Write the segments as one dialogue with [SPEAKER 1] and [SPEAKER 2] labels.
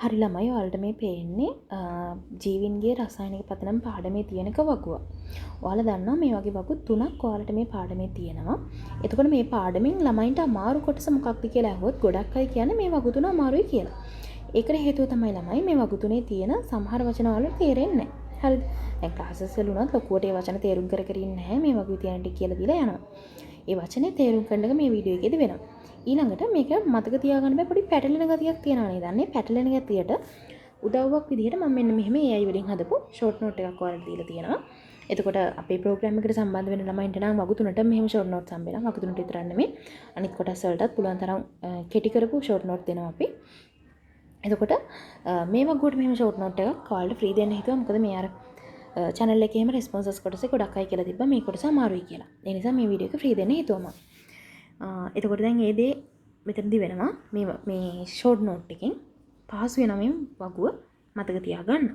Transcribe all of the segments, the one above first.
[SPEAKER 1] හරි ළමයි, ඔයාලට මේ පේන්නේ ජීවීන්ගේ රසායනික පදනම් පාඩමේ තියෙන එක වගුවක්. ඔයාලා දන්නවා මේ වගේ වගු තුනක් ඔයාලට මේ පාඩමේ තියෙනවා. එතකොට මේ පාඩමෙන් ළමයින්ට අමාරු කොටස මොකක්ද කියලා ඇහුවොත් ගොඩක් අය කියන්නේ මේ වගු තුන අමාරුයි කියලා. ඒකට හේතුව තමයි ළමයි මේ වගු තුනේ තියෙන සමහර වචන ඔයාලට තේරෙන්නේ නැහැ. හරිද? දැන් ක්ලාසස් වල වුණත් ලොකුවට ඒ වචන තේරුම් කර කර ඉන්නේ නැහැ. මේ වගුවේ තියෙන ටික කියලා දීලා යනවා. ඒ වචනේ තේරුම් කරන එක මේ වීඩියෝ එකේදී වෙනවා. ඊළඟට මේක මතක තියාගන්න බෑ, පොඩි පැටලෙන ගතියක් තියෙනවා නේද? අන්නේ පැටලෙන ගතියට උදව්වක් විදිහට මම මෙන්න මෙහෙම AI වලින් හදපු ෂෝට් නෝට් එකක් ඔයාලට දීලා තියෙනවා. එතකොට අපේ ප්‍රෝග්‍රෑම් එකට සම්බන්ධ වෙන ළමයින්ට නම් වගු තුනට මෙහෙම ෂෝට් නෝට්ස් හම්බ වෙනවා. වගු තුනට විතරක් නෙමෙයි, අනිත් කොටස් වලටත් පුළුවන් තරම් කෙටි කරපු ෂෝට් නෝට් දෙනවා අපි. එතකොට මේ වගුවට මෙහෙම ෂෝට් නෝට් එකක් ඔයාලට ෆ්‍රී දෙන්න හිතුවා. මොකද මේ අර චැනල් එකේ එහෙම රෙස්පොන්සස් කොටසේ ගොඩක් අය කියලා තිබ්බා මේ කොටස අමාරුයි කියලා. ඒ නිසා මේ වීඩියෝ එක ෆ්‍රී දෙන්න හිතුවා මම. එතකොට දැන් ඒ දේ මෙතනදී වෙනවා. මේ මේ ෂෝට් නෝට් එකෙන් පහසු වෙනවා මේ වගුව මතක තියාගන්න.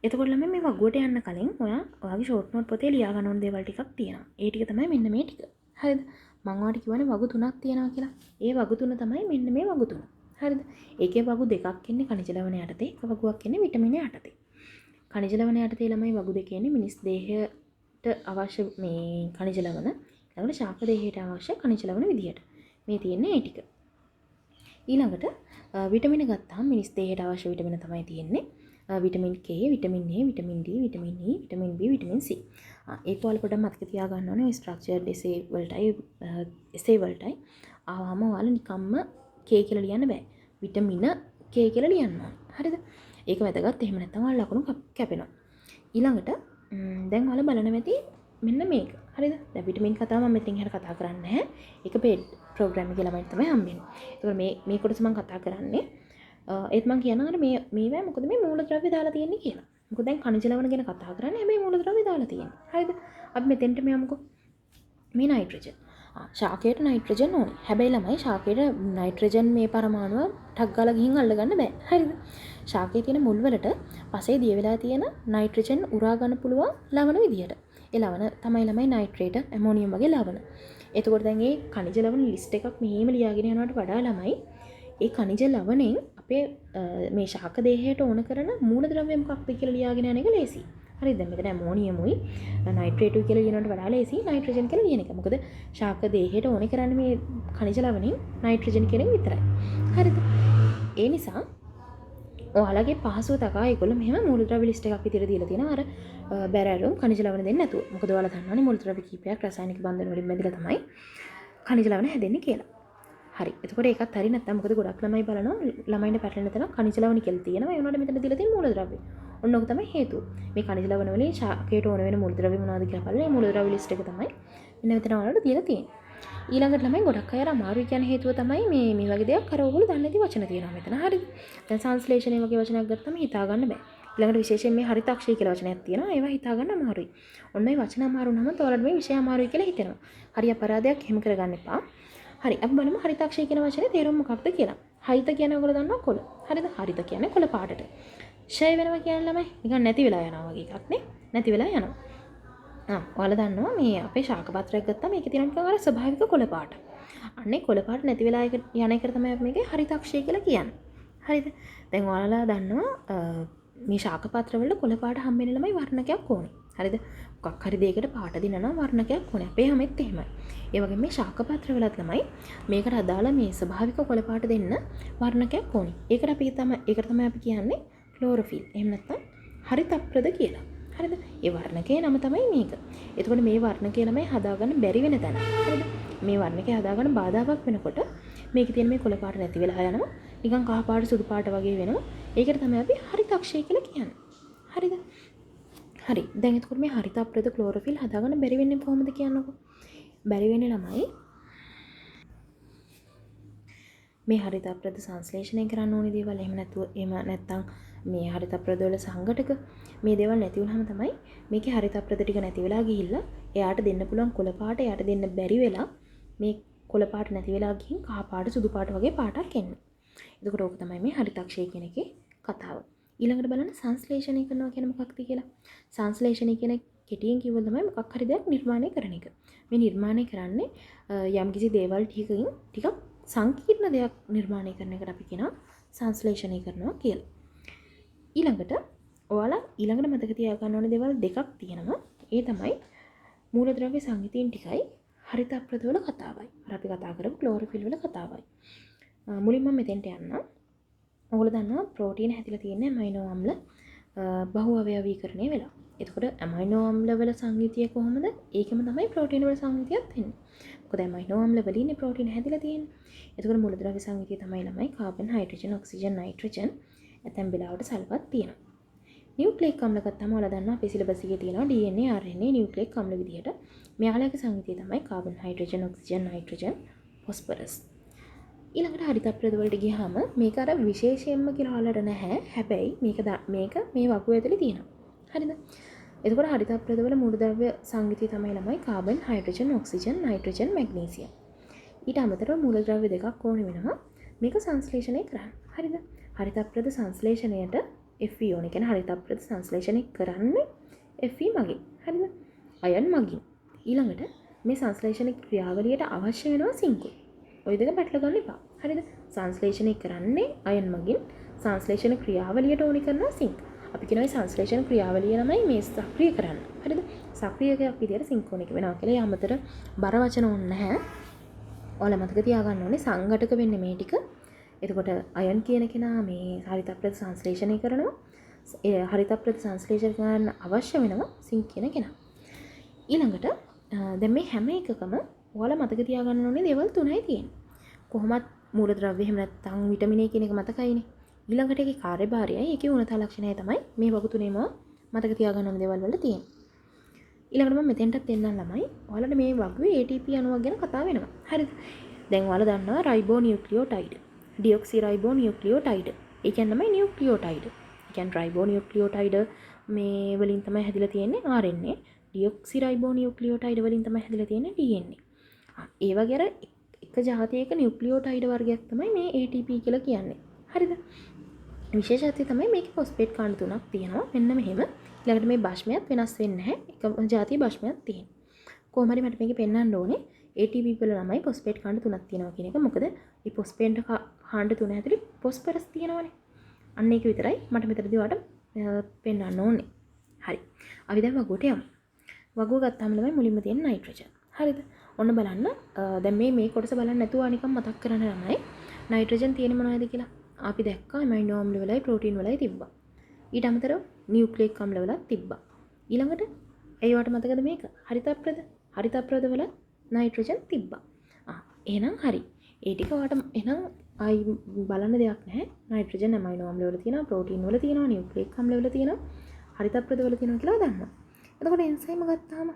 [SPEAKER 1] එතකොට ළමයි මේ වගුවට යන්න කලින් ඔයා ඔයාගේ ෂෝට් නෝට් පොතේ ලියා ගන්න ඕන දේවල් ටිකක් තියෙනවා. ඒ ටික තමයි මෙන්න මේ ටික. හරිද? මං ඔයාලට කිව්වනේ වගු තුනක් තියෙනවා කියලා. ඒ වගු තුන තමයි මෙන්න මේ වගු තුන. හරිද? ඒකේ වගු දෙකක් එන්නේ ඛනිජ ලවණ යටතේ, එක වගුවක් එන්නේ විටමින යටතේ. ඛනිජ ලවණ යටතේ ළමයි වගු දෙක එන්නේ මිනිස් දේහයට අවශ්‍ය මේ ඛනිජ ලවණ, ඊළඟට ශාක දේහයට අවශ්‍ය ඛනිජ ලවණ විදිහට. මේ තියෙන්නේ ඒ ටික. ඊළඟට විටමින ගත්තාම මිනිස් දේහයට අවශ්‍ය විටමින තමයි තියෙන්නේ. Vitamin K, vitamin A, vitamin D, vitamin E, vitamin B, vitamin C. ඒක ඔයාලා පොඩ්ඩක් මතක තියාගන්න ඕනේ. ඔය ස්ට්‍රක්චර්ඩ් එසේ වලටයි එසේ වලටයි ආවම ඔයාලා නිකම්ම K කියලා ලියන්න බෑ. විටමින K කියලා ලියන්න ඕනේ. හරිද? ඒක වැදගත්. එහෙම නැත්නම් ඔයාලා ලකුණු කැපෙනවා. ඊළඟට දැන් ඔයාලා බලන ඇති මෙන්න මේක. හරිද? දැන් විටමින් කතාව මම මෙතනින් එහාට කතා කරන්නේ නැහැ. ඒක පේඩ් ප්‍රෝග්‍රෑම් එකේ ළමයින්ට තමයි හම්බෙන්නේ. ඒතකොට මේ මේ කොටස මම කතා කරන්නේ. ඒත් මං කියනවා අර මේ මේවා මොකද මේ මූලද්‍රව්‍ය දාලා තියෙන්නේ කියලා. මොකද දැන් ඛනිජ ලවණ ගැන කතා කරන්නේ, හැබැයි මූලද්‍රව්‍ය දාලා තියෙන්නේ. හරිද? අපි මෙතෙන්ට යමුකෝ. මේ නයිට්‍රජන්. ශාකයට නයිට්‍රජන් ඕනේ. හැබැයි ළමයි ශාකයට නයිට්‍රජන් මේ පරමාණුව ටක් ගාලා ගිහින් අල්ලගන්න බෑ. හරිද? ශාකයේ තියෙන මුල් වලට පසේ දිය වෙලා තියෙන නයිට්‍රජන් උරා ගන්න පුළුවන් ලවණ විදියට. ඒ ලවණ තමයි ළමයි නයිට්‍රේට්, ඇමෝනියම් වගේ ලවණ. එතකොට දැන් මේ ඛනිජ ලවණ ලිස්ට් එකක් මෙහෙම ලියාගෙන යනවට වඩා ළමයි ඒ ඛනිජ ලවණෙන් අපේ මේ ශාක දේහයට ඕන කරන මූලද්‍රව්‍ය මොකක්ද කියලා ලියාගෙන යන එක ලේසියි. හරිද? දැන් මෙතන ඇමෝනියමුයි නයිට්‍රේටුයි කියලා ලියනවට වඩා ලේසි නයිට්‍රජන් කියලා ලියන එක. මොකද ශාක දේහයට ඕනේ කරන්නේ මේ ඛනිජ ලවණෙන් නයිට්‍රජන් කියන එක විතරයි. හරිද? ඒ නිසා ඔයාලගේ පහසුව තකා ඒගොල්ලෝ මෙහෙම මූලද්‍රව්‍ය ලිස්ට් එකක් විදිහට දීලා තියෙනවා. අර බැරෑරුම් ඛනිජ ලවණ දෙන්නේ නැතුව. මොකද ඔයාලා දන්නවනේ මූලද්‍රව්‍ය කීපයක් රසායනික බන්ධන වලින් බැඳිලා තමයි ඛනිජ ලවණ හැදෙන්නේ කියලා. හරි. එතකොට ඒකත් හරි නැත්තම් මොකද ගොඩක් ළමයි බලනවා ළමයින්ට පැටලෙන තැන ඛනිජ ලවණ කියලා තියෙනවා. ඒ වුණාට මෙතන දීලා තියෙන මූලද්‍රව්‍ය. ඔන්න ඔක තමයි හේතුව. මේ ඛනිජ ලවණ වලින් ශාකයට ඕන වෙන මූලද්‍රව්‍ය මොනවද කියලා බලලා මේ මූලද්‍රව්‍ය ලිස්ට් එක තමයි මෙන්න මෙතන ඔයාලට දීලා තියෙන්නේ. ඊළඟට ළමයි ගොඩක් අය අර අමාරුයි කියන හේතුව තමයි මේ මේ වගේ දෙයක් අර ඔයගොල්ලෝ දන්නේ නැති වචන තියෙනවා මෙතන. හරිද? දැන් සංශ්ලේෂණය වගේ වචනයක් ගත්තම හිතා ගන්න බෑ. ඊළඟට විශේෂයෙන් මේ හරිතක්ෂය කියලා වචනයක් තියෙනවා. ඒවා හිතා ගන්න අමාරුයි. ඔන්න ඔය වචන අමාරු වුණාම ඔයාලට මේ විෂය අමාරුයි කියලා හිතෙනවා. හරි අපරාධයක්, එහෙම කරගන්න එපා. හරි, අපි බලමු හරිතක්ෂය කියන වචනේ තේරුම මොකක්ද කියලා. හරිත කියන්නේ ඔයගොල්ලෝ දන්නවා කොළ. හරිද? හරිත කියන්නේ කොළ පාටට. ෂය වෙනවා කියන්නේ ළමයි නිකන් නැති වෙලා යනවා වගේ එකක් නේ. නැති වෙලා යනවා. ඔයාලා දන්නවා මේ අපේ ශාක පත්‍රයක් ගත්තාම ඒකේ තියෙන නිකන් අර ස්වභාවික කොළ පාට. අන්නේ කොළ පාට නැති වෙලා යන එකට තමයි අපි මේකේ හරිතක්ෂය කියලා කියන්නේ. හරිද? දැන් ඔයාලා දන්නවා මේ ශාක පත්‍ර වල කොළ පාට හම්බෙන්න ළමයි වර්ණකයක් ඕනේ. හරිද? මොකක් හරි දෙයකට පාට දෙන්න නම් වර්ණකයක් ඕනේ. අපේ හැමෙත් එහෙමයි. ඒ වගේම මේ ශාක පත්‍ර වලත් ළමයි මේකට අදාළ මේ ස්වභාවික කොළ පාට දෙන්න වර්ණකයක් ඕනේ. ඒකට අපි තමයි ඒකට තමයි අපි කියන්නේ ක්ලෝරොෆිල්. එහෙම නැත්නම් හරිතප්‍රද කියලා. හරිද? ඒ වර්ණකයේ නම තමයි මේක. එතකොට මේ වර්ණකය ළමයි හදාගන්න බැරි වෙන තැන. හරිද? මේ වර්ණකය හදාගන්න බාධාවක් වෙනකොට මේකේ තියෙන මේ කොළ පාට නැති වෙලා යනවා. නිකන් කහ පාට සුදු පාට වගේ වෙනවා. ඒකට තමයි අපි හරිතක්ෂය කියලා කියන්නේ. හරිද? හරි. දැන් එතකොට මේ හරිතප්‍රද ක්ලෝරොෆිල් හදාගන්න බැරි වෙන්නේ කොහොමද කියන්නකෝ? බැරි වෙන්නේ ළමයි මේ හරිතප්‍රද සංශ්ලේෂණය කරන්න ඕනි දේවල් එහෙම නැතුව එහෙම නැත්තම් මේ හරිතප්‍රද වල සංඝටක මේ දේවල් නැති වුනහම තමයි මේකේ හරිතප්‍රද ටික නැති වෙලා ගිහිල්ලා එයාට දෙන්න පුළුවන් කොළ පාට එයාට දෙන්න බැරි වෙලා මේ කොළ පාට නැති වෙලා ගිහින් කහ පාට සුදු පාට වගේ පාටක් එන්නේ. එතකොට ඕක තමයි මේ හරිතක්ෂය කියන එකේ කතාව. ඊළඟට බලන්න සංශ්ලේෂණය කරනවා කියන්නේ මොකක්ද කියලා. සංශ්ලේෂණය කියන කෙටියෙන් කිව්වොත් තමයි මොකක් හරි දෙයක් නිර්මාණය කරන එක. මේ නිර්මාණය කරන්නේ යම්කිසි දේවල් ටිකකින් ටිකක් සංකීර්ණ දෙයක් නිර්මාණය කරන එකට අපි කියනවා සංශ්ලේෂණය කරනවා කියලා. ඊළඟට ඔයාලා ඊළඟට මතක තියාගන්න ඕන දේවල් දෙකක් තියෙනවා. ඒ තමයි මූලද්‍රව්‍ය සංයුතීන් ටිකයි හරිත අප්‍රද වල කතාවයි. අර අපි කතා කරපු ක්ලෝරොෆිල් වල කතාවයි. මුලින්ම මම මෙතෙන්ට යන්නම්. ඔයගොල්ලෝ දන්නවා ප්‍රෝටීන් හැදිලා තියෙන ඇමයිනෝ අම්ල බහු අවයවීකරණය වෙලා. එතකොට ඇමයිනෝ අම්ල වල සංයුතිය කොහොමද? ඒකම තමයි ප්‍රෝටීන් වල සංයුතියත් වෙන්නේ. මොකද ඇමයිනෝ අම්ල වලින් ප්‍රෝටීන් හැදිලා තියෙන්නේ. එතකොට මූලද්‍රව්‍ය සංයුතිය තමයි ළමයි කාබන්, හයිඩ්‍රජන්, ඔක්සිජන්, නයිට්‍රජන් ඇතැම් වෙලාවට සල්පත් තියෙනවා. නියුක්ලික් අම්ල ගත්තාම ඔයාලා දන්නවා අපේ සිලබස් එකේ තියෙනවා DNA, RNA නියුක්ලික් අම්ල විදිහට. මෙයාලගේ සංයුතිය තමයි carbon, hydrogen, oxygen, nitrogen, phosphorus. ඊළඟට හරිත අප්‍රද වලට ගියාම මේක අර විශේෂයෙන්ම කියලා ඔයාලට නැහැ. හැබැයි මේක මේ වගුව ඇතුලේ තියෙනවා. හරිද? එතකොට හරිත අප්‍රද වල මූලද්‍රව්‍ය සංයුතිය තමයි ළමයි carbon, hydrogen, oxygen, nitrogen, magnesium. ඊට අමතරව මූලද්‍රව්‍ය දෙකක් ඕන වෙනවා මේක සංශ්ලේෂණය කරන්න. හරිද? හරිත අප්‍රද සංශ්ලේෂණයට Fe ඕන. ඒ කියන්නේ හරිත අප්‍රද සංශ්ලේෂණය කරන්නේ Fe මගින්. හරිද? අයන් මගින්. ඊළඟට මේ සංශ්ලේෂණ ක්‍රියාවලියට අවශ්‍ය වෙනවා සිංකුයි. ඔය දෙක පැටල ගන්න එපා. හරිද? සංශ්ලේෂණය කරන්නේ අයන් මගින්. සංශ්ලේෂණ ක්‍රියාවලියට ඕනි කරනවා සිංක්. අපි කියනවා මේ සංශ්ලේෂණ ක්‍රියාවලිය ළමයි මේ සක්‍රිය කරන්න. හරිද? සක්‍රියකයක් විදියට සිංක් ඕන එක වෙනවා කියලා. ඒ අමතර බර වචන ඕනේ නැහැ. ඔයාලා මතක තියාගන්න ඕනේ සංඝටක වෙන්නේ මේ ටික. එතකොට අයන් කියන කෙනා මේ හරිත අප්‍රද සංශ්ලේෂණය කරනවා. ඒ හරිත අප්‍රද සංශ්ලේෂණය කරන්න අවශ්‍ය වෙනවා සිංක් කියන කෙනා. ඊළඟට දැන් මේ හැම එකකම ඔයාලා මතක තියාගන්න ඕනේ දේවල් තුනයි තියෙන්නේ. කොහොමත් මූලද්‍රව්‍ය එහෙම නැත්නම් විටමින් A කියන එක මතකයිනේ. ඊළඟට ඒකේ කාර්යභාරයයි ඒකේ උණතා ලක්ෂණයයි තමයි මේ වගු තුනේම මතක තියාගන්න ඕන දේවල් වල තියෙන්නේ. ඊළඟට මම මෙතෙන්ටත් එන්නම් ළමයි. ඔයාලට මේ වගුවේ ATP අණුවක් ගැන කතා වෙනවා. හරිද? දැන් ඔයාලා දන්නවා රයිබෝ නියුක්ලියෝටයිඩ්, ඩිඔක්සි රයිබෝ නියුක්ලියෝටයිඩ්. ඒ කියන්නේ තමයි නියුක්ලියෝටයිඩ්. ඒ කියන්නේ රයිබෝ නියුක්ලියෝටයිඩ් මේ වලින් තමයි හැදිලා තියෙන්නේ RNA. ඩිඔක්සි රයිබෝ නියුක්ලියෝටයිඩ් වලින් තමයි හැදිලා තියෙන්නේ DNA. ඒ වගේ අර එක ජාතියක නියුක්ලියෝටයිඩ් වර්ගයක් තමයි මේ ATP කියලා කියන්නේ. හරිද? විශේෂත්වය තමයි මේකේ ෆොස්ෆේට් කාණ්ඩ තුනක් තියෙනවා. මෙන්න මෙහෙම. ඊළඟට මේ භස්මයත් වෙනස් වෙන්නේ නැහැ. එකම ජාතියේ භස්මයක් තියෙනවා. කොහොම හරි මට මේකේ පෙන්වන්න ඕනේ ATP වල ළමයි ෆොස්ෆේට් කාණ්ඩ තුනක් තියෙනවා කියන එක. මොකද මේ ෆොස්ෆේට් කාණ්ඩ තුන ඇතුලේ ෆොස්ෆරස් තියෙනවනේ. අන්න ඒක විතරයි මට මෙතනදී ඔයාලට පෙන්වන්න ඕනේ. හරි. අපි දැන් වගුවට යමු. වගුව ගත්තාම ළමයි මුලින්ම තියෙන නයිට්‍රජන්. හරිද? ඔන්න බලන්න. දැන් මේ කොටස බලන්න නැතුව නිකන් මතක් කරන්න ළමයි. නයිට්‍රජන් තියෙන්නේ මොනවද කියලා. අපි දැක්කා ඇමයිනෝ අම්ල වලයි ප්‍රෝටීන් වලයි තිබ්බා. ඊට අමතරව නියුක්ලික් අම්ල වලත් තිබ්බා. ඊළඟට ඇයි ඔයාලට මතකද මේක? හරිත අප්‍රද. හරිත අප්‍රද වල නයිට්‍රජන් තිබ්බා. එහෙනම් හරි. ඒ ටික ඔයාලට එහෙනම් ආයි බලන්න දෙයක් නැහැ. නයිට්‍රජන් ඇමයිනෝ අම්ල වල තියෙනවා, ප්‍රෝටීන් වල තියෙනවා, නියුක්ලික් අම්ල වල තියෙනවා, හරිත අප්‍රද වල තියෙනවා කියලා දන්නවා. එතකොට එන්සයිම් ගත්තාම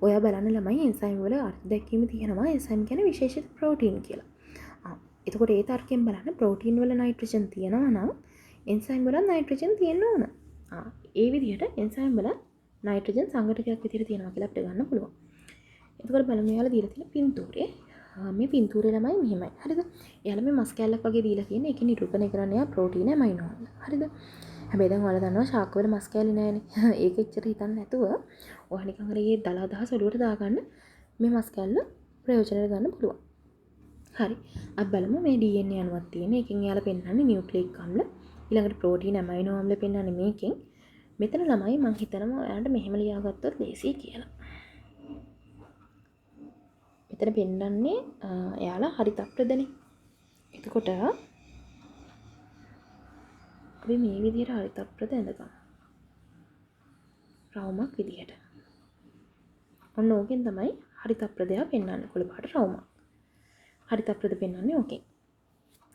[SPEAKER 1] ඔයා බලන්න ළමයි එන්සයිම් වල අර්ථ දැක්වීම තියෙනවා. එන්සයිම් කියන්නේ විශේෂිත ප්‍රෝටීන් කියලා. එතකොට ඒ තර්කයෙන් බලන්න ප්‍රෝටීන් වල නයිට්‍රජන් තියෙනවා නම් එන්සයිම් වල නයිට්‍රජන් තියෙන්න ඕන. ඒ විදිහට එන්සයිම් වල නයිට්‍රජන් සංඝටකයක් විදිහට තියෙනවා කියලා අපිට ගන්න පුළුවන්. එතකොට බලමු එයාලා දීලා තියෙන පින්තූරේ. මේ පින්තූරේ ළමයි මෙහෙමයි. හරිද? එයාලා මේ මස් කෑල්ලක් වගේ දීලා තියෙන. ඒකෙන් නිරූපණය කරන්නේ එයා ප්‍රෝටීන ඇමයිනෝ අම්ල. හරිද? හැබැයි දැන් ඔයාලා දන්නවා ශාක වල මස් කෑලි නෑනේ. ඒක එච්චර හිතන්නේ නැතුව ඔයා නිකන් අර ඒ දල අදහස ඔලුවට දාගන්න මේ මස් කෑල්ල ප්‍රයෝජනයට ගන්න පුළුවන්. හරි. අපි බලමු මේ DNA අණුවක් තියෙන. ඒකෙන් එයාලා පෙන්වන්නේ නියුක්ලික් අම්ල. ඊළඟට ප්‍රෝටීන ඇමයිනෝ අම්ල පෙන්වන්නේ මේකෙන්. මෙතන ළමයි මං හිතනවා ඔයාලට මෙහෙම ලියාගත්තොත් ලේසියි කියලා. මෙතන පෙන්වන්නේ එයාලා හරිත අප්‍රදනේ. එතකොට අපි මේ විදිහට හරිත අප්‍රද ඇඳගමු. රවුමක් විදිහට. ඔන්න ඕකෙන් තමයි හරිත අප්‍රදයා පෙන්වන්නේ. කොළ පාට රවුමක්. හරිත අප්‍රද පෙන්වන්නේ ඕකෙන්.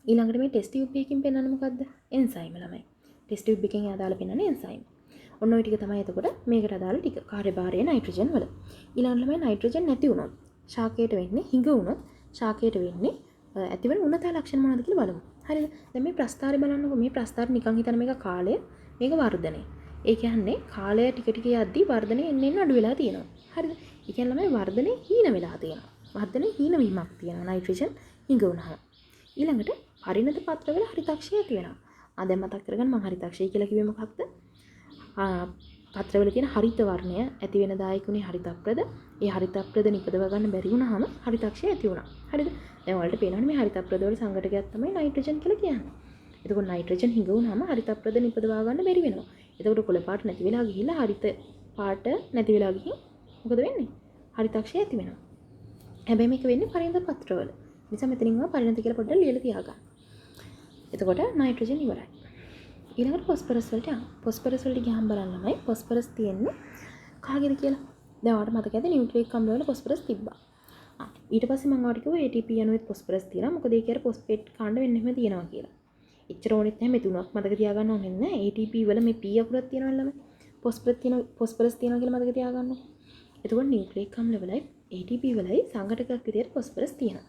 [SPEAKER 1] ඊළඟට මේ ටෙස්ට් ටියුබ් එකකින් පෙන්වන්නේ මොකද්ද? එන්සයිම් ළමයි. ටෙස්ට් ටියුබ් එකෙන් එයා දාලා පෙන්වන්නේ එන්සයිම්. ඔන්න ඔය ටික තමයි එතකොට මේකට අදාළ ටික. කාර්යභාරය නයිට්‍රජන් වල. ඊළඟට ළමයි නයිට්‍රජන් නැති වුණොත් ශාකයට වෙන්නේ හිඟ වුණොත් ශාකයට වෙන්නේ ඇතිවන උණතා ලක්ෂණ මොනවද කියලා බලමු. හරිද? දැන් මේ ප්‍රස්තාරය බලන්නකෝ. මේ ප්‍රස්තාරය නිකන් හිතන්න මේක කාලය, මේක වර්ධනය. ඒ කියන්නේ කාලය ටික ටික යද්දි වර්ධනය එන්න එන්න අඩු වෙලා තියෙනවා. හරිද? ඒ කියන්නේ ළමයි වර්ධනය හීන වෙලා තියෙනවා. වර්ධනය හීන වීමක් තියෙනවා නයිට්‍රජන් හිඟ වුණාම. ඊළඟට පරිණත පත්‍රවල හරිතක්ෂය ඇති වෙනවා. දැන් මතක් කරගන්න මං හරිතක්ෂය කියලා කිව්වේ මොකක්ද? පත්‍රවල තියෙන හරිත වර්ණය ඇති වෙන දායකුනේ හරිතප්‍රද. ඒ හරිතප්‍රද නිපදව ගන්න බැරි වුණාම හරිතක්ෂය ඇති වුණා. හරිද? දැන් ඔයාලට පේනවනේ මේ හරිතප්‍රද වල සංඝටකයක් තමයි නයිට්‍රජන් කියලා කියන්නේ. එතකොට නයිට්‍රජන් හිඟ වුණාම හරිතප්‍රද නිපදවා ගන්න බැරි වෙනවා. එතකොට කොළ පාට නැති වෙලා ගිහිල්ලා හරිත පාට නැති වෙලා ගිහින් මොකද වෙන්නේ? හරිතක්ෂය ඇති වෙනවා. හැබැයි මේක වෙන්නේ පරිණත පත්‍රවල. නිසා මෙතනින් ඔයා පරිණත කියලා පොඩ්ඩක් ලියලා තියාගන්න. එතකොට නයිට්‍රජන් ඉවරයි. ඊළඟට ෆොස්ෆරස් වලට යමු. ෆොස්ෆරස් වලට ගියාම බලන්න ළමයි ෆොස්ෆරස් තියෙන්නේ කාගේද කියලා. දැන් ඔයාලට මතක ඇති නියුක්ලියික් අම්ල වල ෆොස්ෆරස් තිබ්බා. ඊට පස්සේ මම ඔයාලට කිව්වා ATP අණුවෙත් ෆොස්ෆරස් තියෙනවා. මොකද ඒක අර ෆොස්ෆේට් කාණ්ඩ වෙන්න එහෙම තියෙනවා කියලා. එච්චර ඕනෙත් නැහැ, මේ තුනක් මතක තියාගන්න ඕනෙත් නැහැ. ATP වල මේ P අකුරක් තියෙනවා ළමයි. ෆොස්ෆරස් තියෙනවා, ෆොස්ෆරස් තියෙනවා කියලා මතක තියාගන්නකො. එතකොට නියුක්ලියික් අම්ල වලයි ATP වලයි සංඝටකයක් විදියට ෆොස්ෆරස් තියෙනවා.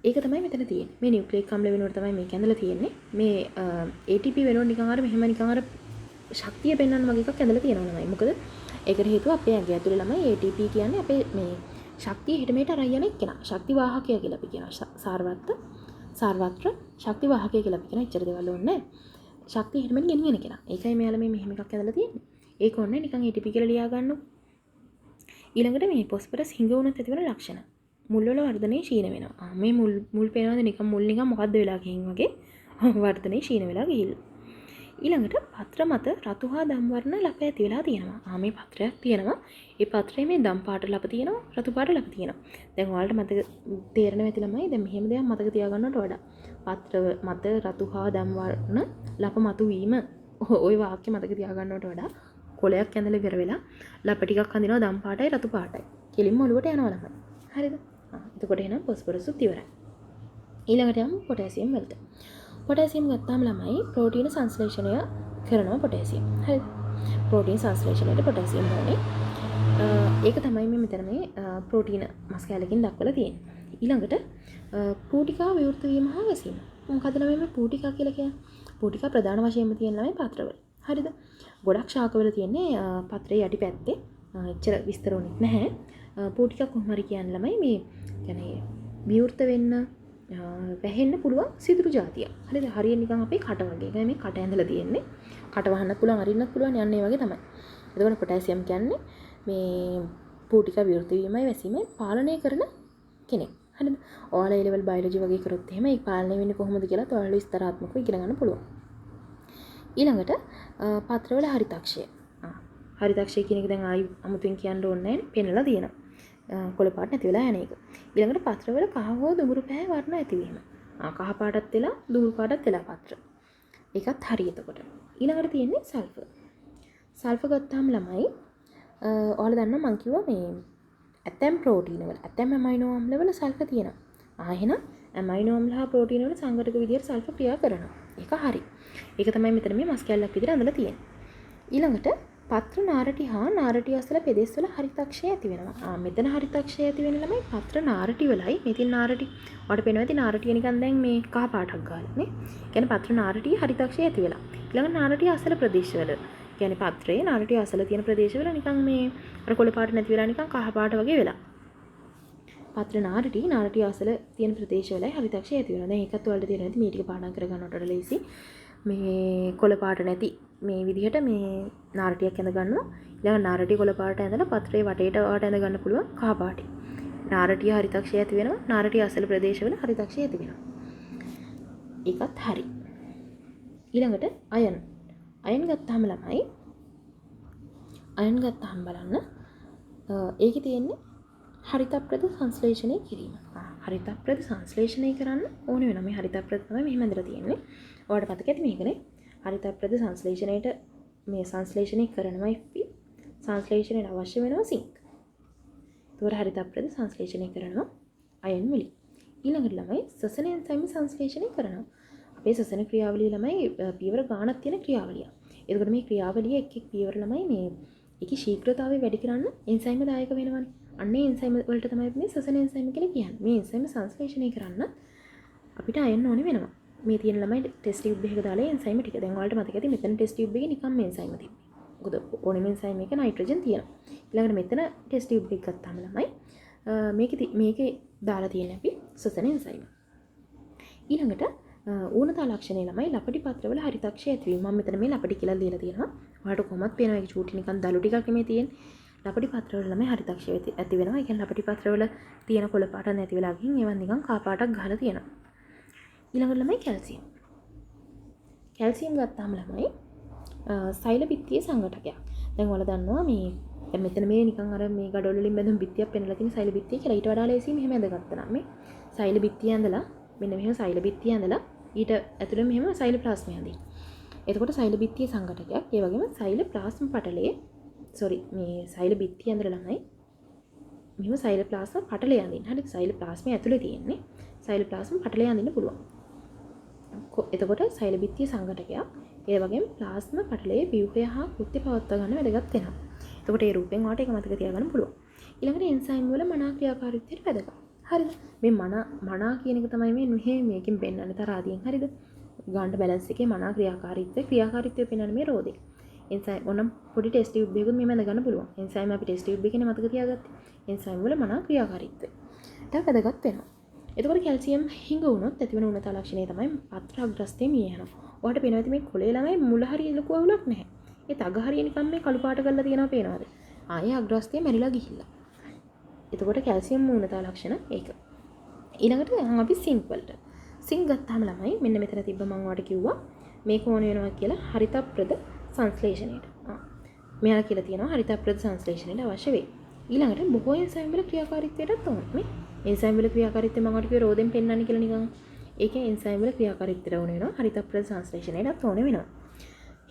[SPEAKER 1] ඒක තමයි මෙතන තියෙන්නේ. මේ නියුක්ලියික් අම්ල වෙනුවට තමයි මේක ඇඳලා තියෙන්නේ. මේ ATP වෙනුවට නිකන් අර මෙහෙම නිකන් අර ශක්තිය පෙන්වන්න වගේ එකක් ඇඳලා තියෙනවා ළමයි. මොකද ඒකට හේතුව අපේ ඇඟ ඇතුලේ ළමයි ATP කියන්නේ අපේ මේ ශක්තිය හිට මෙහෙට අරන් යන එක්කෙනා. ශක්ති වාහකයා කියලා අපි කියනවා. සාර්වත්‍ර ශක්ති වාහකයා කියලා අපි කියනවා. එච්චර දේවල් ඕනේ නැහැ. ශක්තිය හිට මෙහෙට ගෙනියන කෙනා. ඒකයි මෙයාලා මේ මෙහෙම එකක් ඇඳලා තියෙන්නේ. ඒක ඕනේ නිකන් ATP කියලා ලියා ගන්නකො. ඊළඟට මේ ෆොස්ෆරස් හිඟ වුණත් ඇතිවන ලක්ෂණ. මුල් වල වර්ධනය ක්ෂීණ වෙනවා. මේ මුල් මුල් පේනවද නිකන් මුල් නිකන් මොකද්ද වෙලා ගිහින් වගේ වර්ධනය ක්ෂීණ වෙලා ගිහිල්ලා. ඊළඟට පත්‍ර මත රතු හා දම් වර්ණ ලප ඇති වෙලා තියෙනවා. මේ පත්‍රයක් තියෙනවා. ඒ පත්‍රයේ මේ දම් පාට ලප තියෙනවා, රතු පාට ලප තියෙනවා. දැන් ඔයාලට මතක තේරෙනවා ඇති ළමයි. දැන් මෙහෙම දෙයක් මතක තියාගන්නවට වඩා පත්‍ර මත රතු හා දම් වර්ණ ලප මතුවීම ඔය වාක්‍ය මතක තියාගන්නවට වඩා කොලයක් ඇඳලා ඉවර වෙලා ලප ටිකක් අඳිනවා දම් පාටයි රතු පාටයි. කෙලින්ම ඔලුවට යනවා ළමයි. හරිද? එතකොට එහෙනම් ෆොස්ෆරසුත් ඉවරයි. ඊළඟට යමු පොටෑසියම් වලට. පොටෑසියම් ගත්තාම ළමයි ප්‍රෝටීන සංශ්ලේෂණය කරනවා පොටෑසියම්. හරිද? ප්‍රෝටීන් සංශ්ලේෂණයට පොටෑසියම් ඕනේ. ඒක තමයි මේ මෙතන මේ ප්‍රෝටීන මස් කැලකින් දක්වලා තියෙන්නේ. ඊළඟට පූටිකා විවෘත වීම හා වැසීම. මොකද ළමයි මේ පූටිකා කියලා කියන්නේ? පූටිකා ප්‍රධාන වශයෙන්ම තියෙන ළමයි පත්‍රවල. හරිද? ගොඩක් ශාකවල තියෙන්නේ පත්‍රයේ යටි පැත්තේ. එච්චර විස්තර උනෙත් නැහැ. පූටිකා කොහොම හරි කියන්න ළමයි මේ කියන්නේ විවෘත වෙන්න වැහෙන්න පුළුවන් සිදුරු జాතියක්. හරිද? හරියට නිකන් අපේ කට වගේ. ඒ කියන්නේ මේ කට ඇඳලා තියෙන්නේ. කට වහන්නත් පුළුවන්, අරින්නත් පුළුවන් යන්නේ ඒ වගේ තමයි. එතකොට පොටෑසියම් කියන්නේ මේ පූටිකා විවෘත වීමයි වැසීමයි පාලනය කරන කෙනෙක්. හරිද? ඔයාලා ඒ ලෙවල් බයොලොජි වගේ කරොත් එහෙම ඒක පාලනය වෙන්නේ කොහොමද කියලාත් ඔයාලා විස්තරාත්මකව ඉගෙන ගන්න පුළුවන්. ඊළඟට පත්‍රවල හරිතක්ෂය. හරිතක්ෂය කියන එක දැන් ආයි අමුතුවෙන් කියන්න ඕනේ නැහැ, පෙන්නලා තියෙනවා. කොළ පාට නැති වෙලා යන එක. ඊළඟට පත්‍රවල කහ හෝ දුඹුරු පැහැ වර්ණ ඇතිවීම. කහ පාටත් වෙලා දුඹුරු පාටත් වෙලා පත්‍ර. ඒකත් හරි එතකොට. ඊළඟට තියෙන්නේ සල්ෆර්. සල්ෆර් ගත්තාම ළමයි ඔයාලා දන්නවා මං කිව්වා මේ ඇතැම් ප්‍රෝටීන වල ඇතැම් ඇමයිනෝ අම්ල වල සල්ෆර් තියෙනවා. එහෙනම් ඇමයිනෝ අම්ල හා ප්‍රෝටීන වල සංඝටක විදියට සල්ෆර් ක්‍රියා කරනවා. ඒක හරි. ඒක තමයි මෙතන මේ මස් කැල්ලක් විදියට ඇඳලා තියෙන්නේ. ඊළඟට පත්‍ර නාරටි හා නාරටි අසල පෙදෙස් වල හරිතක්ෂය ඇති වෙනවා. මෙතන හරිතක්ෂය ඇති වෙන ළමයි පත්‍ර නාරටි වලයි. මේ තියෙන නාරටි ඔයාලට පේනවා ඇති නාරටිය නිකන් දැන් මේ කහ පාටක් ගාලා නේ. කියන්නේ පත්‍ර නාරටිය හරිතක්ෂය ඇති වෙලා. ඊළඟ නාරටි අසල ප්‍රදේශවල කියන්නේ පත්‍රයේ නාරටි අසල තියෙන ප්‍රදේශවල නිකන් මේ අර කොළ පාට නැති වෙලා නිකන් කහ පාට වගේ වෙලා. පත්‍ර නාරටි නාරටි අසල තියෙන ප්‍රදේශවලයි හරිතක්ෂය ඇති වෙනවා. දැන් ඒකත් ඔයාලට තේරෙනවා ඇති මේ ටික පාඩම් කරගන්නවට වඩා ලේසි. මේ කොළ පාට නැති මේ විදිහට මේ නාරටියක් ඇඳ ගන්නවා. ඊළඟ නාරටිය කොළ පාට ඇඳලා පත්‍රයේ වටේට ඔයාලට ඇඳ ගන්න පුළුවන් කහ පාටින්. නාරටිය හරිතක්ෂය ඇති වෙනවා. නාරටිය අසල ප්‍රදේශවල හරිතක්ෂය ඇති වෙනවා. ඒකත් හරි. ඊළඟට අයන්. අයන් ගත්තාම ළමයි අයන් ගත්තාම බලන්න ඒකේ තියෙන්නේ හරිතප්‍රද සංශ්ලේෂණය කිරීම. හරිතප්‍රද සංශ්ලේෂණය කරන්න ඕන වෙනවා. මේ හරිතප්‍රද තමයි මෙහෙම ඇඳලා තියෙන්නේ. ඔයාලට මතක ඇති මේකනේ. හරිතප්‍රද සංශ්ලේෂණයට මේ සංශ්ලේෂණය කරනවා Fe. සංශ්ලේෂණයට අවශ්‍ය වෙනවා සිංක්. ඒතකොට හරිතප්‍රද සංශ්ලේෂණය කරනවා අයන් වලින්. ඊළඟට ළමයි ශ්වසන එන්සයිම සංශ්ලේෂණය කරනවා. අපේ ශ්වසන ක්‍රියාවලිය ළමයි පියවර ගාණක් තියෙන ක්‍රියාවලියක්. එතකොට මේ ක්‍රියාවලිය එක් එක් පියවර ළමයි මේ ඒකේ ශීඝ්‍රතාවය වැඩි කරන්න එන්සයිම දායක වෙනවනේ. අන්න ඒ එන්සයිම වලට තමයි මේ ශ්වසන එන්සයිම කියලා කියන්නේ. මේ එන්සයිම සංශ්ලේෂණය කරන්න අපිට අයන් ඕනේ වෙනවා. මේ තියෙන ළමයි ටෙස්ට් ටියුබ් එකක දාලා එන්සයිම ටික. දැන් ඔයාලට මතක ඇති මෙතන ටෙස්ට් ටියුබ් එකේ නිකම්ම එන්සයිම තිබ්බේ. මොකද ඕනෙම එන්සයිම එක නයිට්‍රජන් තියෙනවා. ඊළඟට මෙතන ටෙස්ට් ටියුබ් එක ගත්තාම ළමයි මේකේ දාලා තියෙන අපි ශ්වසන එන්සයිම. ඊළඟට ඌනතා ලක්ෂණය ළමයි ලපටි පත්‍රවල හරිතක්ෂය ඇතිවීම. මම මෙතන මේ ලපටි කියලා ලියලා තියෙනවා. ඔයාලට කොහොමත් පේනවා ඒක චූටි නිකන් දළු ටිකක් නෙමෙයි තියෙන්නේ. ලපටි පත්‍රවල ළමයි හරිතක්ෂය ඇති වෙනවා. ඒ කියන්නේ ලපටි පත්‍රවල තියෙන කොළ පාට නැති වෙලා ගිහින් ඒවා නිකන් කා පාටක් ගහලා තියෙනවා. ඊළඟට ළමයි කැල්සියම්. කැල්සියම් ගත්තාම ළමයි සෛල බිත්තියේ සංඝටකයක්. දැන් ඔයාලා දන්නවා මේ දැන් මෙතන මේ නිකන් අර මේ ගඩොල් වලින් බැඳුම් බිත්තියක් පෙන්නලා තියෙන සෛල බිත්තිය කියලා. ඊට වඩා ලේසි මෙහෙම ඇඳගත්තා නම් මේ සෛල බිත්තිය ඇඳලා මෙන්න මෙහෙම සෛල බිත්තිය ඇඳලා ඊට ඇතුළේ මෙහෙම සෛල ප්ලාස්මය අඳින්න. එතකොට සෛල බිත්තියේ සංඝටකයක්. ඒ වගේම සෛල ප්ලාස්ම පටලයේ සෝරි මේ සෛල බිත්තිය ඇඳලා ළමයි මෙහෙම සෛල ප්ලාස්ම පටලය අඳින්න. හරිද? සෛල ප්ලාස්මය ඇතුලේ තියෙන්නේ සෛල ප්ලාස්ම පටලය අඳින්න පුළුවන්. එතකොට සෛල බිත්තිය සංඝටකයක්. ඒ වගේම ප්ලාස්ම පටලයේ ව්‍යුහය හා කෘත්‍ය පවත්වා ගන්න වැදගත් වෙනවා. එතකොට ඒ රූපෙන් ඔයාලට ඒක මතක තියාගන්න පුළුවන්. ඊළඟට එන්සයිම් වල මනා ක්‍රියාකාරීත්වයට වැදගත්. හරිද? මේ මනා කියන එක තමයි මේ මෙහෙ මේකෙන් පෙන්වන්නේ තරාදියෙන්. හරිද? ගානට බැලන්ස් එකේ මනා ක්‍රියාකාරීත්වය පෙන්වන්නේ මේ රෝදේ. එන්සයිම් ඕනම් පොඩි ටෙස්ට් ටියුබ් එකකුත් මෙහෙම ඇඳ ගන්න පුළුවන්. එන්සයිම් අපි ටෙස්ට් ටියුබ් එකේනේ මතක තියාගත්තේ. එන්සයිම් වල මනා ක්‍රියාකාරීත්වය. තව වැදගත් වෙනවා. එතකොට කැල්සියම් හිඟ වුණොත් ඇතිවන උණතා ලක්ෂණය තමයි පත්‍ර අග්‍රස්තය මිය යනවා. ඔයාලට පේනවා ඇති මේ කොළේ ළමයි මුල හරිය ලොකු අවුලක් නැහැ. ඒ තග හරිය නිකන් මේ කළු පාට කරලා තියෙනවා පේනවද? ආයේ අග්‍රස්තය මැරිලා ගිහිල්ලා. එතකොට කැල්සියම් ඌනතා ලක්ෂණ ඒක. ඊළඟට යන් අපි සින්ක් වලට. සින්ක් ගත්තාම ළමයි මෙන්න මෙතන තිබ්බ මං ඔයාලට කිව්වා මේක ඕන වෙනවා කියලා හරිතප්‍රද සංශ්ලේෂණයට. මෙයාලා කියලා තියෙනවා හරිතප්‍රද සංශ්ලේෂණයට අවශ්‍ය වේ. ඊළඟට බොහෝ එන්සයිම් වල ක්‍රියාකාරීත්වයටත් ඕන. මේ එන්සයිම් වල ක්‍රියාකාරීත්වය මං ඔයාලට කිව්වේ රෝදෙන් පෙන්වන්නේ කියලා නිකන්. ඒකේ එන්සයිම් වල ක්‍රියාකාරීත්වයට ඕන වෙනවා. හරිතප්‍රද සංශ්ලේෂණයටත් ඕන වෙනවා.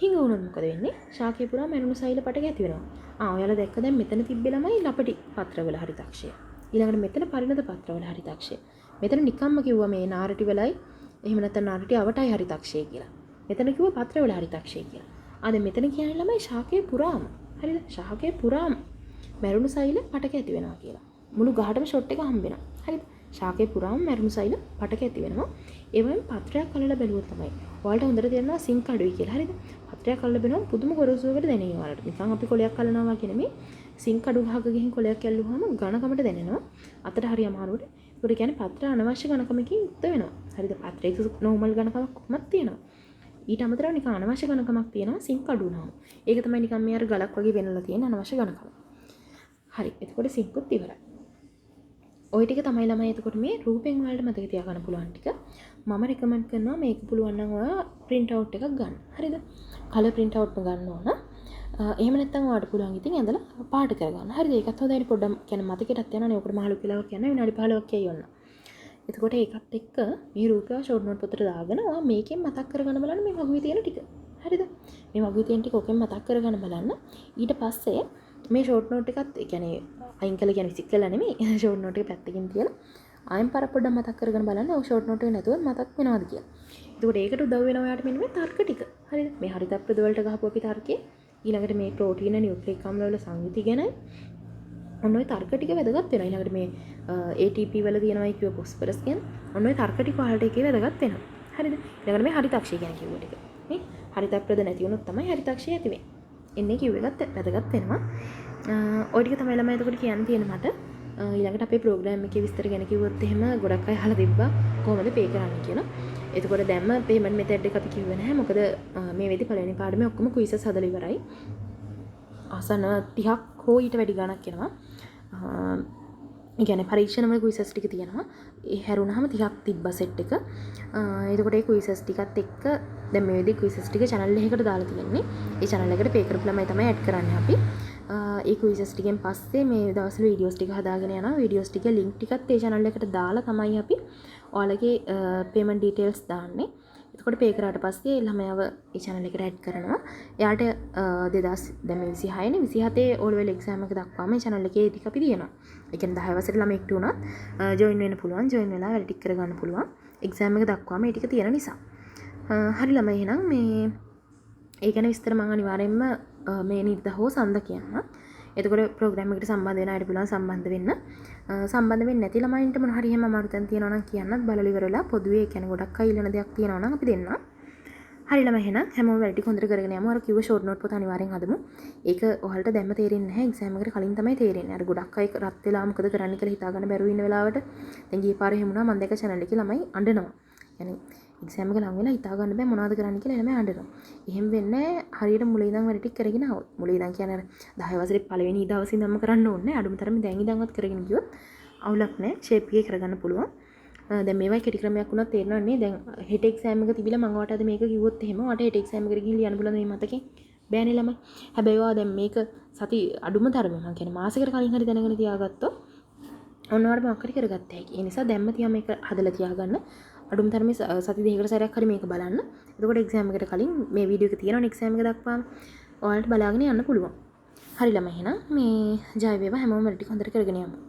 [SPEAKER 1] හිඟ වුණොත් මොකද වෙන්නේ? ශාකය පුරා මැරුණු සෛල පටක ඇති වෙනවා. ඔයාලා දැක්ක දැන් මෙතන තිබ්බේ ළමයි ලපටි පත්‍රවල හරිතක්ෂය. ඊළඟට මෙතන පරිණත පත්‍රවල හරිතක්ෂය. මෙතන නිකම්ම කිව්වා මේ නාරටි වලයි එහෙම නැත්නම් නාරටි අවටයි හරිතක්ෂය කියලා. මෙතන කිව්වා පත්‍රවල හරිතක්ෂය කියලා. දැන් මෙතන කියන්නේ ළමයි ශාකය පුරාම. හරිද? ශාකය පුරාම මැරුණු සෛල පටක ඇති වෙනවා කියලා. මුළු ගහටම ෂොට් එක හම්බ වෙනවා. හරිද? ශාකය පුරාම මැරුණු සෛල පටක ඇති වෙනවා. ඒ වගේම පත්‍රයක් අල්ලලා බැලුවොත් තමයි ඔයාලට හොඳට තේරෙනවා සින්ක් අඩුයි කියලා. හරිද? පත්‍රයක් අල්ලලා බැලුවම පුදුම ගොරෝසුවකට දැනෙනවා ඔයාලට. නිකන් අපි කොලයක් අල්ලනවා වගේ නෙමෙයි. සින්ක් අඩු ගහක ගිහින් කොලයක් ඇල්ලුවාම ඝනකමට දැනෙනවා. අතට හරි අමාරුවට. ඒකට කියන්නේ පත්‍ර අනවශ්‍ය ඝනකමකින් යුක්ත වෙනවා. හරිද? පත්‍රයක නෝමල් ඝනකමක් කොහොමද තියෙනවා. ඊට අමතරව නිකන් අනවශ්‍ය ඝනකමක් තියෙනවා සින්ක් අඩු වුණාම. ඒක තමයි නිකන් මේ අර ගලක් වගේ වෙනලා තියෙන අනවශ්‍ය ඝනකම. හරි. එතකොට සින්කුත් ඉවරයි. ඔය ටික තමයි ළමයි එතකොට මේ රූපෙන් ඔයාලට මතක තියාගන්න පුළුවන් ටික. මම රෙකමන්ඩ් කරනවා මේක පුළුවන් නම් ඔයා ප්‍රින්ට් අවුට් එකක් ගන්න. හරිද? කලර් ප්‍රින්ට් අවුට්ම ගන්න ඕන. එහෙම නැත්නම් ඔයාලට පුළුවන් ඉතින් ඇඳලා පාට කරගන්න. හරිද? ඒකත් හොඳයිනේ පොඩ්ඩක් කියන්නේ මතකෙටත් යනවනේ. ඔකට මහ ලොකු වෙලාවක් යනවා විනාඩි 15ක් යයි ඔන්න. එතකොට ඒකත් එක්ක මේ රූපය ෂෝට් නෝට් පොතට දාගෙන ඔයා මේකෙන් මතක් කරගන්න බලන්න මේ වගුවේ තියෙන ටික. හරිද? මේ වගුවේ තියෙන ටික ඔකෙන් මතක් කරගන්න බලන්න. ඊට පස්සේ මේ ෂෝට් නෝට් එකත් ඒ කියන්නේ අයින් කළා කියන්නේ විසික් කළා නෙමෙයි. ෂෝට් නෝට් එක පැත්තකින් තියලා ආයෙත් පාරක් පොඩ්ඩක් මතක් කරගන්න බලන්න. ඔය ෂෝට් නෝට් එක නැතුව මතක් වෙනවද කියලා. එතකොට ඒකට උදව් වෙනවා ඔයාට මෙන්න මේ තර්ක ටික. හරිද? මේ හරිතප්‍රද වලට ගහපු අපි තර්කයේ ඊළඟට මේ ප්‍රෝටීන නියුක්ලික් අම්ල වල සංයුති ගැන ඔන්න ඔය තර්ක ටික වැදගත් වෙනවා. ඊළඟට මේ ATP වල තියෙනවයි කිව්ව ෆොස්ෆරස් ගැන ඔන්න ඔය තර්ක ටික ඔයාලට ඒකේ වැදගත් වෙනවා. හරිද? ඊළඟට මේ හරිතක්ෂය ගැන කිව්ව ටික. මේ හරිතප්‍රද නැති වුණොත් තමයි හරිතක්ෂය ඇති වෙන්නේ. එන්නේ කිව්ව එකත් වැදගත් වෙනවා. ඔය ටික තමයි ළමයි එතකොට කියන්න තියෙන මට. ඊළඟට අපේ ප්‍රෝග්‍රෑම් එකේ විස්තර ගැන කිව්වොත් එහෙම ගොඩක් අය අහලා තිබ්බා කොහොමද පේ කරන්න කියලා. එතකොට දැම්ම පේමන්ට් මෙතඩ් එක අපි කිව්වේ නැහැ. මොකද මේ වෙද්දි පළවෙනි පාඩමේ ඔක්කොම ක්විසස් හදලා ඉවරයි. ආසන්න 30ක් හෝ ඊට වැඩි ගණක් එනවා. ඒ කියන්නේ පරීක්ෂණ වල ක්විසස් ටික තියෙනවා. ඒ හැරුණාම 30ක් තිබ්බා සෙට් එක. එතකොට ඒ ක්විසස් ටිකත් එක්ක දැන් මේ වෙද්දි ක්විසස් ටික චැනල් එකකට දාලා තියෙන්නේ. ඒ චැනල් එකට පේ කරපු ළමයි තමයි ඇඩ් කරන්නේ අපි. ඒ ක්විසස් ටිකෙන් පස්සේ මේ දවස්වල වීඩියෝස් ටික හදාගෙන යනවා. වීඩියෝස් ටික ලින්ක් ටිකත් ඒ චැනල් එකට දාලා තමයි අපි ඔයාලගේ පේමන්ට් ඩීටේල්ස් දාන්නේ. එතකොට පේ කරාට පස්සේ ළමයාව ඒ චැනල් එකට ඇඩ් කරනවා. එයාට 2000 දැන් මේ 26 නේ 27 O level exam එක දක්වාම ඒ චැනල් එකේ ඒ ටික අපි දිනනවා. ඒ කියන්නේ 10 වසරේ ළමයෙක්ට වුණත් ජොයින් වෙන්න පුළුවන්. ජොයින් වෙලා වැඩ ටික කරගන්න පුළුවන්. එක්සෑම් එක දක්වාම ඒ ටික තියෙන නිසා. හරි ළමයි එහෙනම් මේ ඒ ගැන විස්තර මම අනිවාර්යයෙන්ම මේ නිර්ද හෝ සඳ කියනවා. එතකොට ප්‍රෝග්‍රෑම් එකට සම්බන්ධ වෙන අයට පුළුවන් සම්බන්ධ වෙන්න. සම්බන්ධ වෙන්නේ නැති ළමයින්ට මොන හරි එහෙම අමාරු තැන් තියෙනවා නම් කියන්නත් බලලා ඉවර වෙලා පොදුවේ ඒ කියන්නේ ගොඩක් අය ඉල්ලන දෙයක් තියෙනවා නම් අපි දෙන්නම්. හරි ළමයි එහෙනම් හැමෝම වැඩ ටික හොඳට කරගෙන යමු. අර කිව්ව ෂෝට් නෝට් පොත අනිවාර්යෙන් හදමු. ඒක ඔයාලට දැම්ම තේරෙන්නේ නැහැ. එක්සෑම් එකට කලින් තමයි තේරෙන්නේ. අර ගොඩක් අය රත් වෙලා මොකද කරන්න කියලා හිතා ගන්න බැරුව ඉන්න වෙලාවට දැන් ගිය පාර එහෙම වුණා. මම දැක්ක චැනල් එකේ ළමයි අඬනවා. يعني එක්සෑම් එක ලඟ වෙලා හිතා ගන්න බෑ මොනවද කරන්න කියලා ළමයි අඬනවා. එහෙම වෙන්නේ හරියට මුල ඉඳන් වැඩ ටික කරගෙන ආවොත්. මුල ඉඳන් කියන්නේ අර 10 වසරේ පළවෙනි දවසේ ඉඳන්ම කරන්න ඕනේ නෑ. අඩුම තරමේ දැන් ඉඳන්වත් කරගෙන ගියොත් අවුලක් නෑ. ෂේප් එකේ කරගන්න පුළුවන්. දැන් මේවයි කෙටි ක්‍රමයක් වුණත් තේරෙනවනේ නේ. දැන් හෙට එක්සෑම් එක තිබිලා මං ඔයාට අද මේක කිව්වොත් එහෙම ඔයාට හෙට එක්සෑම් එකට ගිහින් ලියන්න පුළුවන්ද මේ මතකෙන්? බෑනේ ළමයි. හැබැයි ඔයා දැන් මේක සති අඩුම තරමේ මං කියන්නේ මාසෙකට කලින් හරි දැනගෙන තියාගත්තොත් ඔන්න ඔයාලට මොකක් හරි කරගත්ත හැකි. ඒ නිසා දැන්ම තියා මේක හදලා තියාගන්න. අඩුම තරමේ සති දෙකකට සැරයක් හරි මේක බලන්න. එතකොට එක්සෑම් එකට කලින් මේ වීඩියෝ එක තියෙනවනේ එක්සෑම් එක දක්වාම ඔයාලට බලාගෙන යන්න පුළුවන්. හරි ළමයි, එහෙනම් මේ ජය වේවා. හැමෝම වැඩ ටික හොඳට කරගෙන යමු.